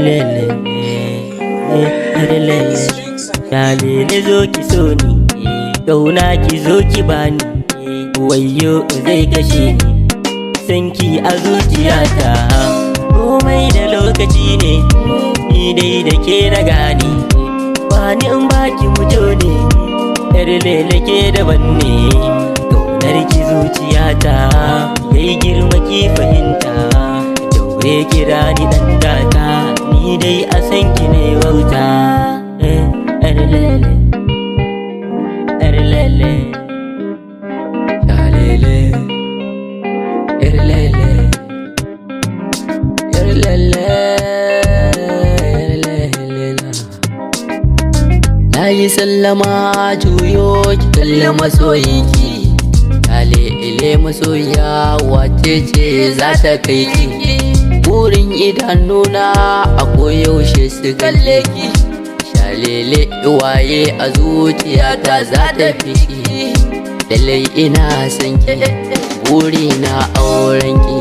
Lele, yar lele. Shalele, zo ki so ni, ƙauna ki zo ki bani, wayo zai kashe ni, sanki a zuciyata. Komai da lokaci ne, ni dai da ke na gane, bani in baki mujo ne, yar lele ke daban ne, ƙaunar ki zuciyata, yayi girma ki fahimta, daure kira ni dan gata, ni dai a san ki ne wauta. Yar lele, yar lele. Shalele, yar lele, yar lele, yar lele na. Na yi sallama, juyo ki kalli masoyinki. Shale ile masoya, wace ce za ta kai ki? Burin idanuna a koyaushe su kalle ki. Shalele, waye a zuciyata za ta fi ki? Lallai ina son ki, burina auren ki.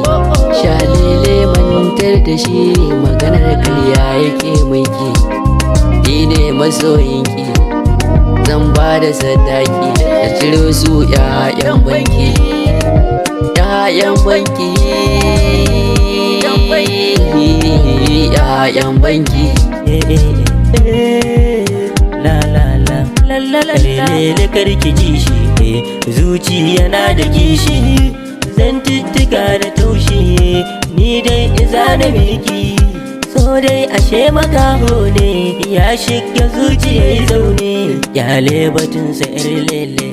Shalele, mantar da shi, maganar karya yake miki. Ni ne masoyinki, zan ba da sadaki da ciro su 'ya'yan banki, 'ya'yan banki, 'ya'yan banki. La la la la la la, lele, karki ji shi, zuciya na da kishi, zantuttuka da taushi, ni dai zana miki so dai, ashe makaho ne ya shiga zuciya zaune, yale batunsa, yar lele,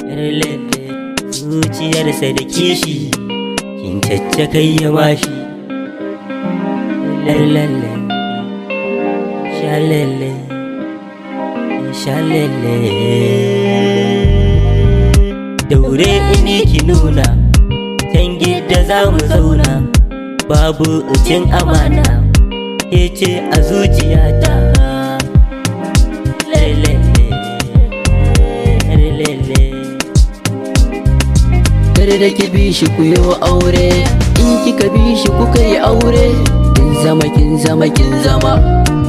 yar lele, zuciyarsa da kishi, kin cacce ya mashi, lele, shalele, shalele, daure ini ki nuna, can gida za mu zauna, babu cin amana, ke ce a zuciyata, lele, lele. Kar da ki bi shi ku yi aure, in kika bi shi kuka yi aure, kin zama, kin zama, kin zama,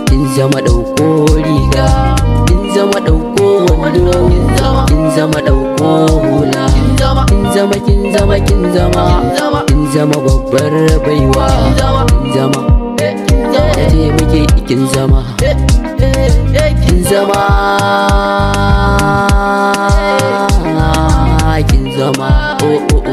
kin zama ɗauko riga, kin zama ɗauko wando, kin zama ɗauko hula, kin zama, kin zama, kin zama, kin zama babbar baiwa, kin zama, na ce muke kin zama, kin zama, kin zama, oh oh.